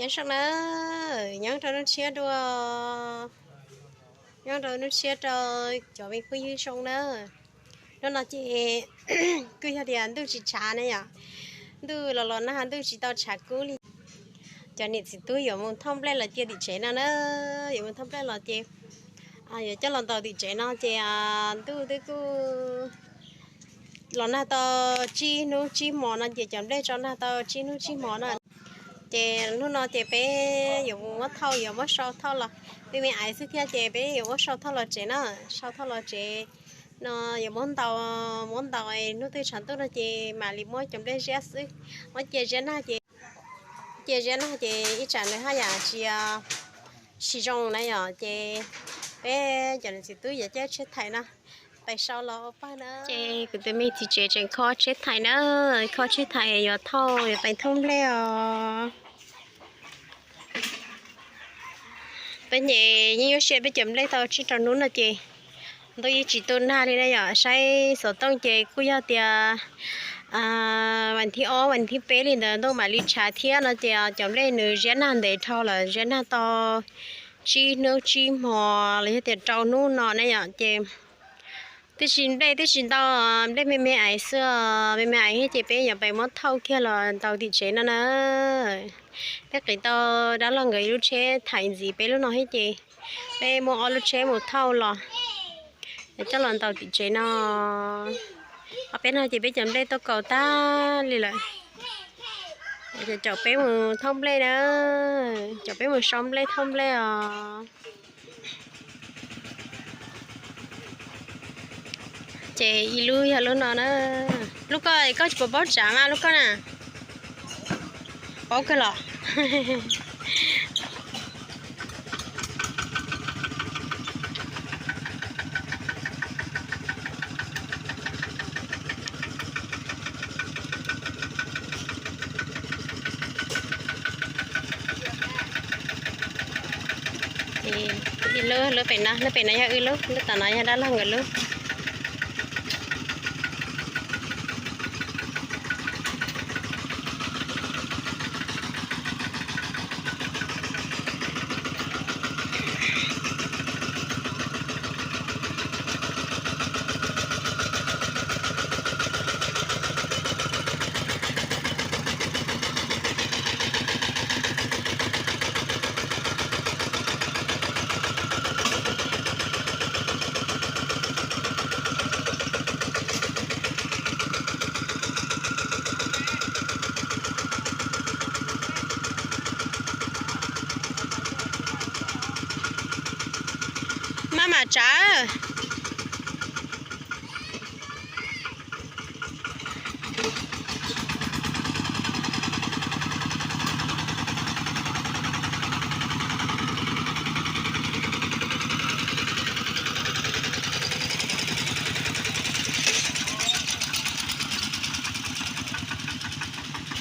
Nyob zoo na, nyob rau hnub tshiab dua, nyob rau hnub tshiab rau cov me phooj ywg zoo na. Hnub no ces kuj yog tias ntuj tsis tshav na yom, ntuj los los nag ntuj tsis tau tshav kub li. Cov niam txiv tub yuav mus thauj nplej los cia tim tsev no na, yuav mus thauj nplej los ces yuav coj los ntaus tim tsev no ces ntuj twb kuj los nag tau tsib hnub tsib hmo no ces cov nplej tso nag tau tsib hnub tsib hmo no. Ces hnub no ces peb yuav mus muab thauj, yuav muab sau thauj los, peb me aiv xwb thiab ces peb yuav muab sau thauj los tsev na, sau thauj los tsev no yuav muab ntaus, muab ntaus hnub twg tshav ntuj no ces mam li muab cov nplej ziab xwb, muab cia ziab nag ces, cia ziab nag ces ib tsam nws haj yam tsis, tsis zoo na yom ces peb cov niam txiv tub yuav caij tsheb thais no pais sau los ua pawg na. Ces kuv tus me txiv tsev tseem kho tsheb thais na, kho tsheb thais yuav thauj, yuav pais thauj nplej os. Peb nyem yeej nyuaj siab peb cov nplej tau tsib rau hnub no ces ntuj yeej tsis tu nag li na yom, saib xov tooj ces kuj yog tias vas thib ob vas thib peb li ntawd ntuj mam li tshav thiab no ces cov nplej nws ziab nag ntev dhau lawm, ziab nag tau tsib hnub tsib hmo los yog tias rau hnub no na yom ces tib si nplej tib si ntau, nplej me me aiv xwb, me me aiv thiab ces peb yuav pais muab thauj kiag los ntaus tim tsev no na. Peb qiv tau dab laug nkawd ib lub tsheb thais ntxiv peb lub no thiab ces peb muaj ob lub tsheb mus thauj los, coj los ntaus tim tsev no. Ob peb no ces peb cov nplej tuaj kaus tag li lawm. Caum peb mus thauj nplej na, caum peb mus sau nplej thauj nplej os. Ces ib lub yog lub no na. Lub koj, koj tsis paub tsav mas lub koj na. Paub kawg los. Ib lub, lub pem no, lub pem no yog wb lub, lub tom no yog dab laug nkawd lub. Maj mam tsav.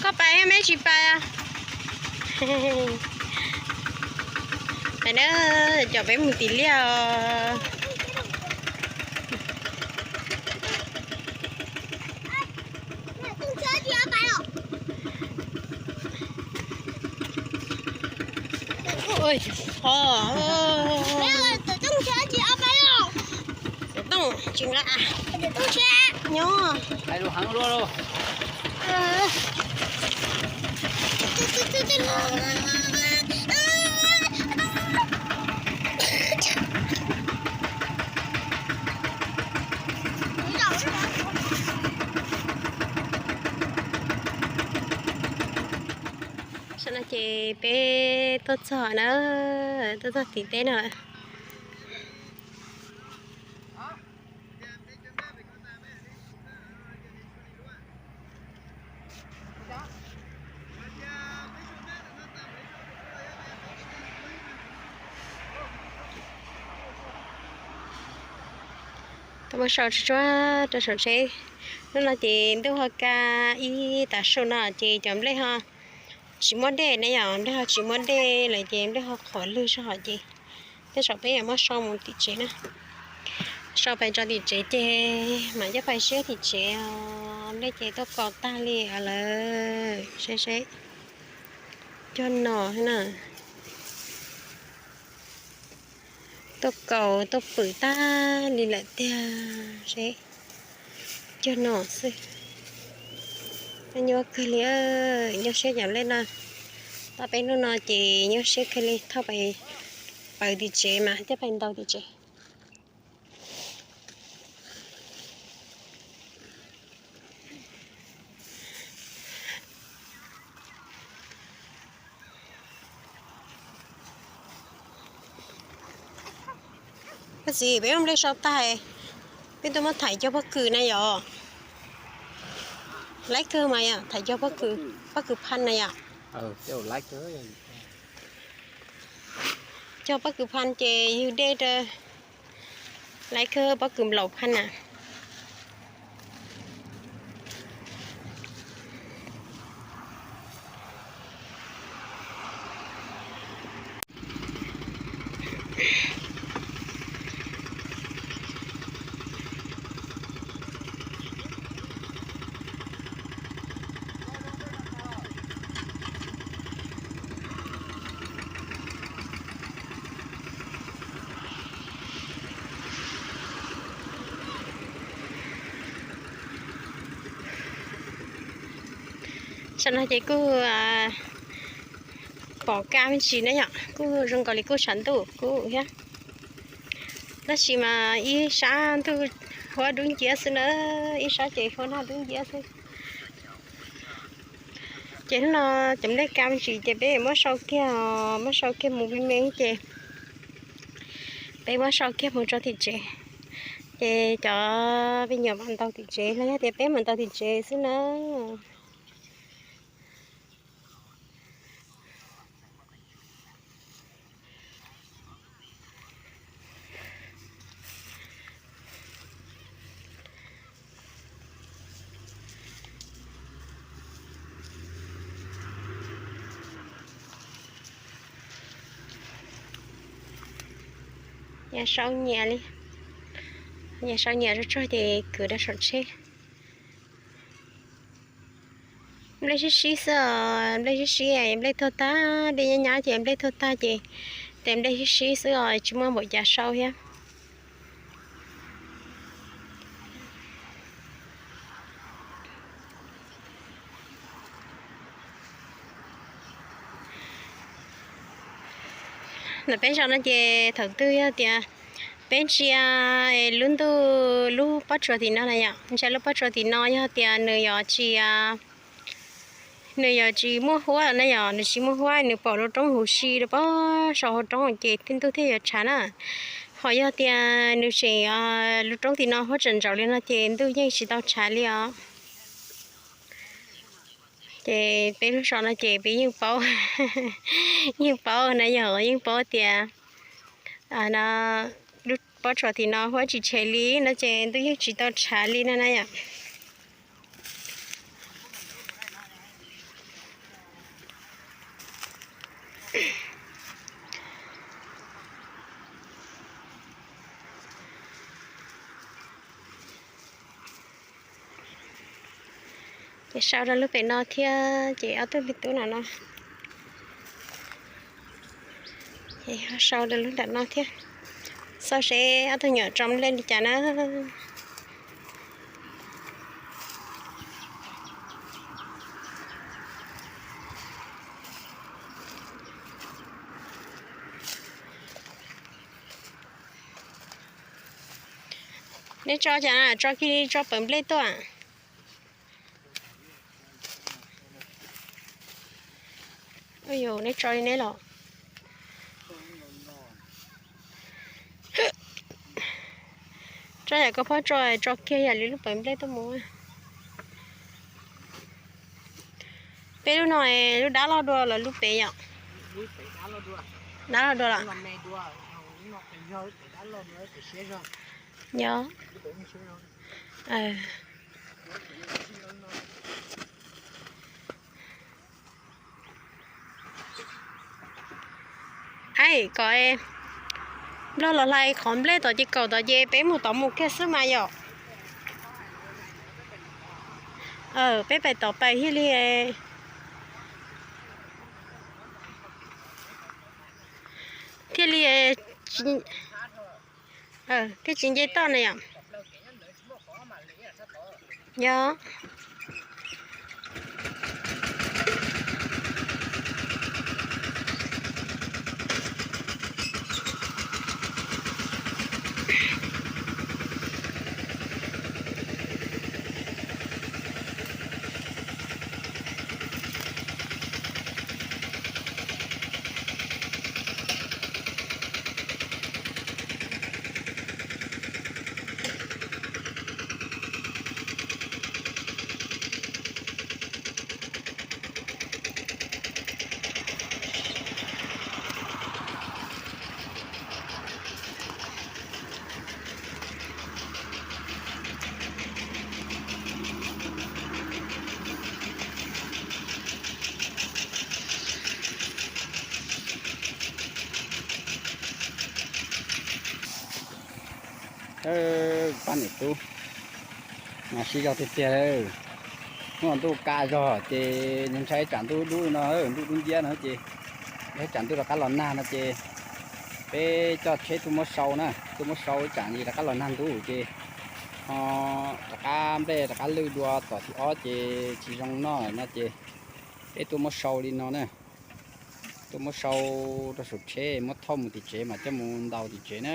Koj pais thiab meb tsis pais? Pais na, caum peb mus tim liaj os. Xov tooj tsis nqa nyob. Tam no ces peb tuaj txog na, tuaj txog tim teb no. Tuaj muab sau tsuag tsuag rau saum tsheb. Hnub no ces ntuj ho kaj ib tav su no ces cov nplej ho tsis muaj dej ne yom, nplej ho tsis muaj dej lawm ces nplej ho qhuav lwg zog hos ces tej zaum peb yuav muab sau mus tim tsev na. Sau pais tso tim tsev ces mam coj pais siab tim tsev os. Nplej ces tuaj kaus tag li os lawm, seb seb. Cog nom na. Tuaj kaus tuaj pwm tag li lawm tiag seb. Cog nom xwb. Nyuaj kawg li, nyuaj siab cov nplej no. Tau peb hnub no ces nyuaj siab kawg li, thauj pais paws tim tsev mas thiaj pais ntaus tim tsev. Koj txiv, peb ua nplej sau tag, peb tuaj muab thaiv cog pob kws na yom. Laib kawg mas yom, thaiv cog pob kws, pob kws phaj na yom. Cog pob kws phaj ces yug dej rau, laib kawg pob kws nplaum phaj na. Tam no ces kuj pom kaj me ntsis na yom, kuj zoo nkaus li kuj tshav ntuj kub thiab. Tab sis mas ib sab ntuj huab dub nciab xwb na, ib sab ces huab nag dub nciab xwb. Ces hnub no cov nplej kaj me ntsis ces peb muab sau kiag, muab sau kiag mus me me ces peb muab sau kiag mus tso tim tsev. Ces cov me nyuam mam ntaus tim tsev los yog tias peb mam ntaus tim tsev xwb na. Nyias sau nyias li, nyias sau nyias tsuag tsuag ces kwv rau saum tsheb. Nplej sib sib xwb os, nplej sib sib, nplej tuag tag, dej nyab nyab ces nplej tuag tag ces tes nplej sib sib xwb os, tsis muaj npaum cas sau thiab. Ntawm peb zos no ces thaum twg yog tias peb ntsia lub ntuj lub pob tsuas tim no na yom, ntsia lub pob tsuas tim no yog tias nws yog tsis, nws yog tsis muaj huab na yom, nws tsis muaj huab nws pom lub roob huv si rau pob saum hauv roob ces ntuj thiaj yuav tshav na. Ho yog tias nws tseem, lub roob tim no huab tseem ntsaum li no ces ntuj yeej tsis tau tshav li os. Ces peb lub zos no ces peb yeej paub, yeej paub na yom, yeej paub tias lub pob tsuas tim no huab tsis tshem li no ces ntuj yeej tsis tau tshav li no na yom. Ces sau rau lub pem no thiab ces ob tug me tub no no. Ces sau rau lub nram no thiab, xauj seb ob tug nyuam tso nplej li cas na. Neb tso cas, tso kiag li tso pawg nplej tuaj. Ua yus neb tso li neb los. Tso yam koj phob tso, tso kiag yam li lub pawg nplej tuaj mus. Peb lub no, lub dab loj dua los lub pem yom? Dab loj dua los? Yog. Aib, kom nplog los hlais qhov nplej tom ces kaum tom ces peb mus tod mus kiag xwb mas yom. Peb pais tom pais thiaj li. Thiaj li, thiaj tsis nce toj na yom. Yog. Pab niam tub, mas siv zog tiag tiag. Hnub no ntuj kaj zog ces ntshai tsam ntuj dub no, ntuj dub nciab no ces, ib tsam ntuj rov qab los nag no ces peb coj tsheb tuaj muab sau na, tuaj muab sau ib tsam rov qab los nag ntub ces ho rov qab nplej rov qab lwj dua tom thib ob ces tsis zoo noj no ces peb tuaj muab sau li no na. Tuaj muab sau rau saum tsheb muab thauj mus tim tsev mas coj mus ntaus tim tsev na.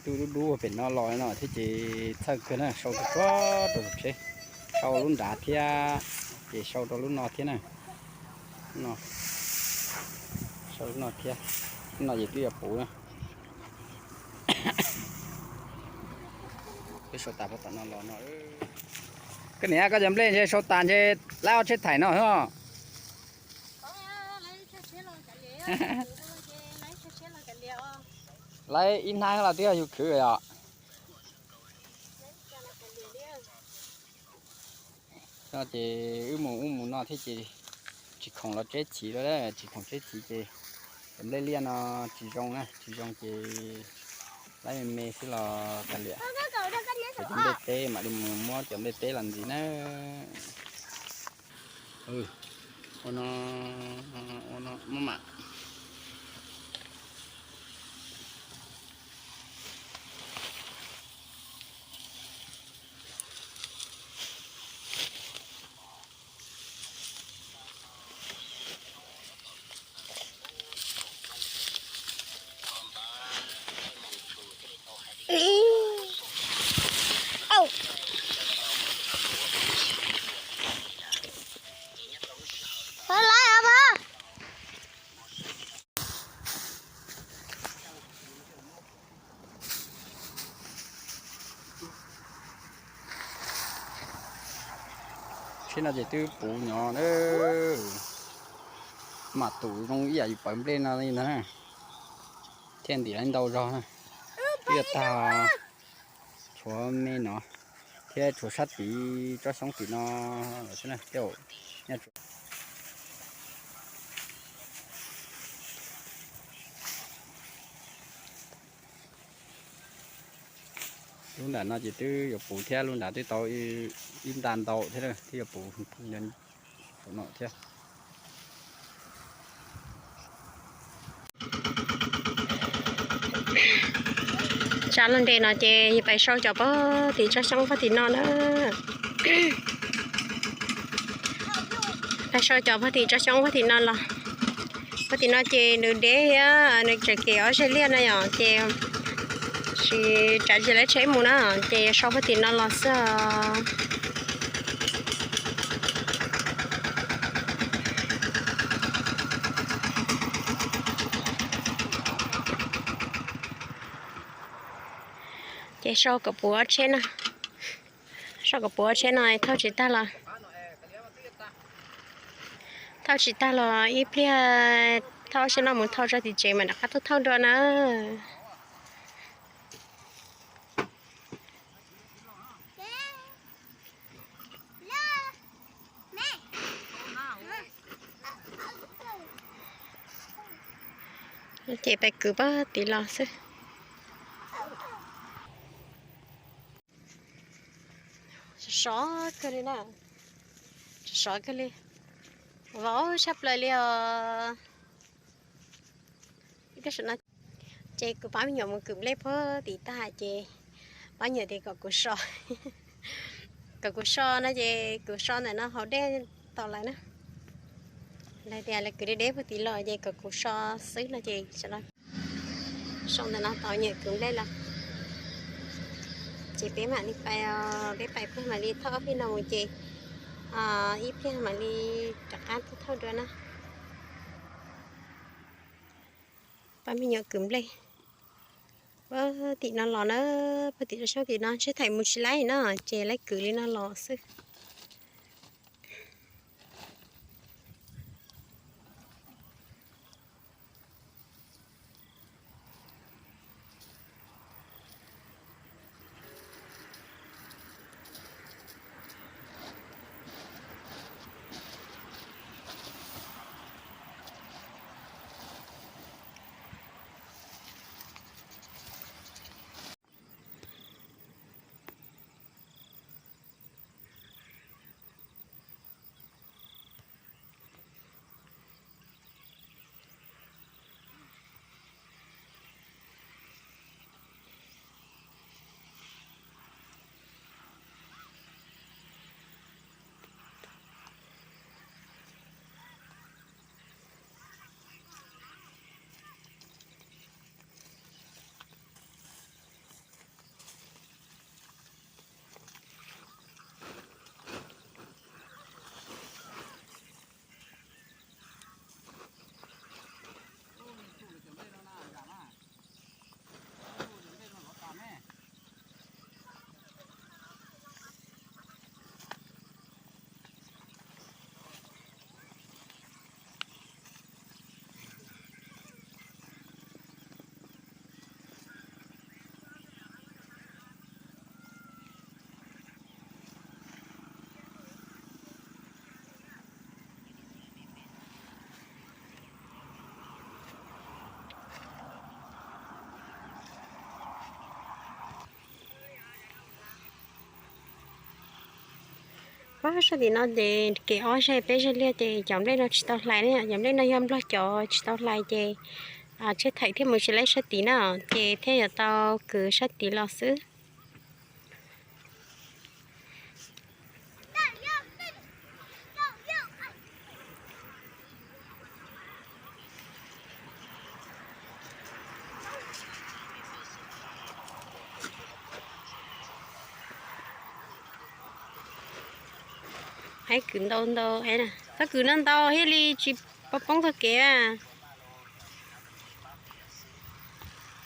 Ntuj dub dub pem no los no thiab ces txhawj kawg na, sau tsuag tsuag rau saum tsheb, sau lub nrad thiab, ces sau rau lub no thiab na. No, sau lub no thiab, lub no ces twb yuav puv na. Twb sau tas puag tom no los no. Koj niam, koj cov nplej ntshe sau tas ntshe laib ob tsheb thaim no os. Laib ib hnab los twb yog yus khwv yom. Ces wb mus ub mus no thiab ces tsis khoom los tseb chiv lawm, tsis khoom tseb chiv ces cov nplej liaj no tsis zoo na, tsis zoo ces laib me me xwb los kav liam. Cov nplej teb mam li mus muab cov nplej teb los ntxiv na. Ua no, ua no muab mam. Tsheb no ces twb puv nyob, mam tum zoo ib yam yus pawv nplej no li ntag na. Thiaj ntim lawv ntau zog na. Twb yuav tag, tshuav me no thiab tshuav sab tid tsob xyoob tim no xwb na. Lub nram no ces twb yuav puv thiab, lub nram twb tau ib nta ntau thiab, twb yuav puv no thiab. Tsam los nres no ces pais sau cov pob tim tsob xyoob pob tim no na. Pais sau cov pob tim tsob xyoob pob tim no los. Pob tim no ces nws deb thiab nws tseem kev ob zeg liaj na yom, ces tsis tsav tsis lawv tsheb mus na, ces sau pob tim no los xwb. Ces sau kom puv ob tsheb no, sau kom puv ob tsheb no thauj tsis tag los, thauj tsis tag los ib pliag thauj ob tsheb no mus thauj tso tim tsev mas rov qab tuaj thauj dua na. Ces pais kwv pob tim los xwb. Sov sov kawg li na, sov sov kawg li, vau tshaj plaws li os. Ces kuv pab me nyuam mus kwm nplej puag tim tag ces pab me nyuam tias kom kuv so, kom kuv so no ces kuv so ntawm no haus dej tau lawm na. Lawv tias lawv kwv deb deb puag tim los ces kom kuv so xwb no ces so ntawm no tau nyuam kwv nplej los. Ces peb mam li pais, peb pais pliag mam li thauj ob pliag no mus ces ib pliag mam li rov qab tuaj thauj dua na. Pab me nyuam kwv nplej puag tim no los na, puag tim rau xyoob tim no ntshe thaim mus tsis laib no ces laib kwv li no los xwb. Sab tim no ces kev ob zeg peb zeg liaj ces cov nplej no tsis tau hlais ne, cov nplej no yog nplog cov tsis tau hlais ces tsheb thaim thiaj mus tsis laib sab tid na, ces thiaj yuav tau kwv sab tid los xwb. Hais kwv ntau ntau, koj kwv ntau ntau thiaj li tsis poob txoj kev.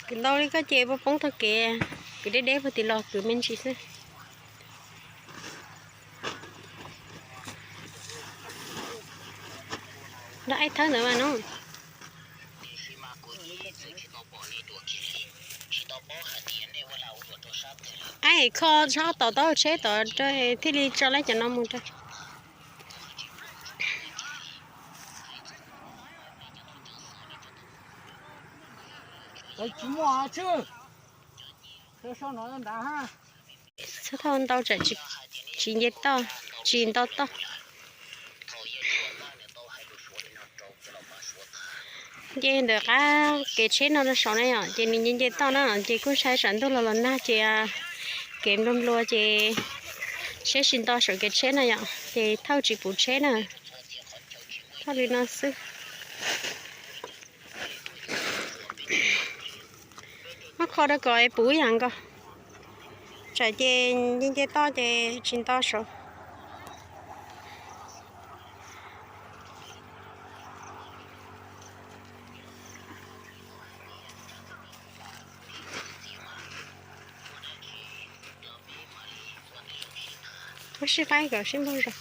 Kwv ntau li koj ces poob txoj kev, kwv deb deb puag tim los kwv me ntsis xwb. Nrog aib thawb ntawd mas no. Aib kho tsob tod, tau tsheb tod thiaj li tso lawv cov no mus rau. Tsis muaj tshwj. Txhob thauj ntau tsam tsis nce toj, tsis nto toj. Nce ntawm qab kev tsheb no rau saud na yom, ces nws nce nce toj na, ces kuj ntshai tsam ntuj los los nag ces kev nplua nplua ces tsheb tsis nto saum kev tsheb na yom, ces thauj tsis puv tsheb na. Thauj li no xwb. Muab kho rau kom puv ib yam nkaus, tsam ces nce nce toj ces tsis nto saud. Muab sib faib kom sib npaug zog.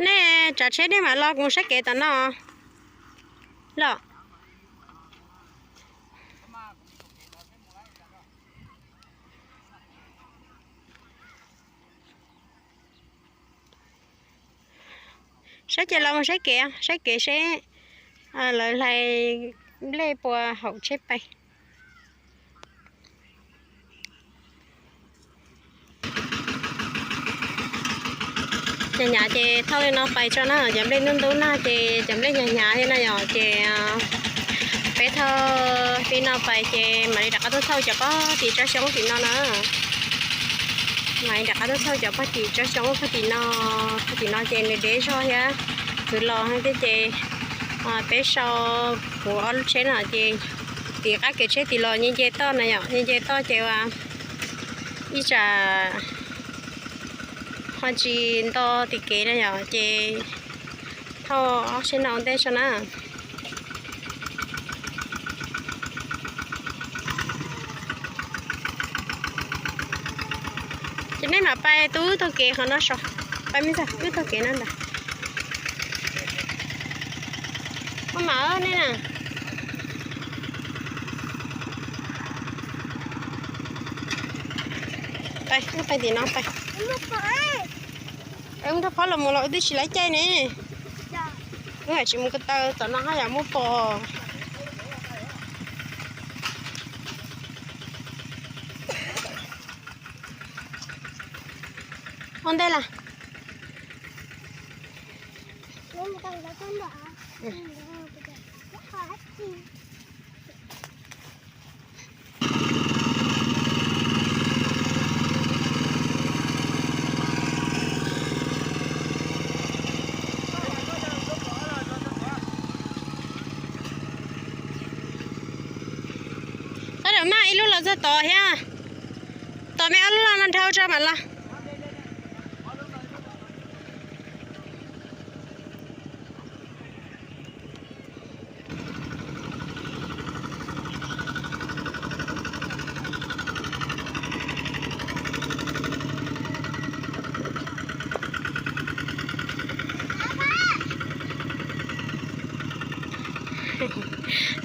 Nej tsav tsheb nej mam los kuv saib kev tom no los. Saib ces los mus saib kev, saib kev seb lawv hlais nplej puas haum tsheb pais. Hnyav hnyav ces thauj li no pais tso na, cov nplej ntub ntub na ces cov nplej hnyav hnyav thiab na yom, ces peb thauj li no pais ces mam li rov qab tuaj thauj cov pob tim tsob xyoob tim no na. Mam li rov qab tuaj thauj cov pob tim tsob xyoob pob tim no, pob tim no ces nws deb zog thiab, txwv los thiab ces peb sau puv ob lub tsheb no ces tim qab kev tsheb tim los nce nce toj na yom, nce nce toj ces ua ib tsam ho tsis nto tim kev na yom, ces thauj ob tsheb no ua ntej tso na. Ces nej mam pais tub taug kev qhov no so, pais me ntxawg wb taug kev no ntag. Ua mam nej na. Pais, wb pais tim no pais. Wb nrog phob los mus los wb twb tsis laib caij ne. Wb hais tsis mus ko taw tom no haj yam muaj pos. Ua ntej las. Tab tom maj ib lub los txog tod thiab. Tom me ob lub los no dhau tso mam los.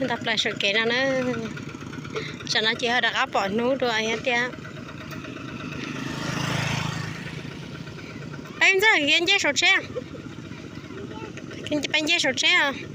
Tau plaws saum kev no na. Tsam no ces ho rov qab pom hnub dua thiab tiag. Peb ntxawg nce saum tsheb, peb nce saum tsheb.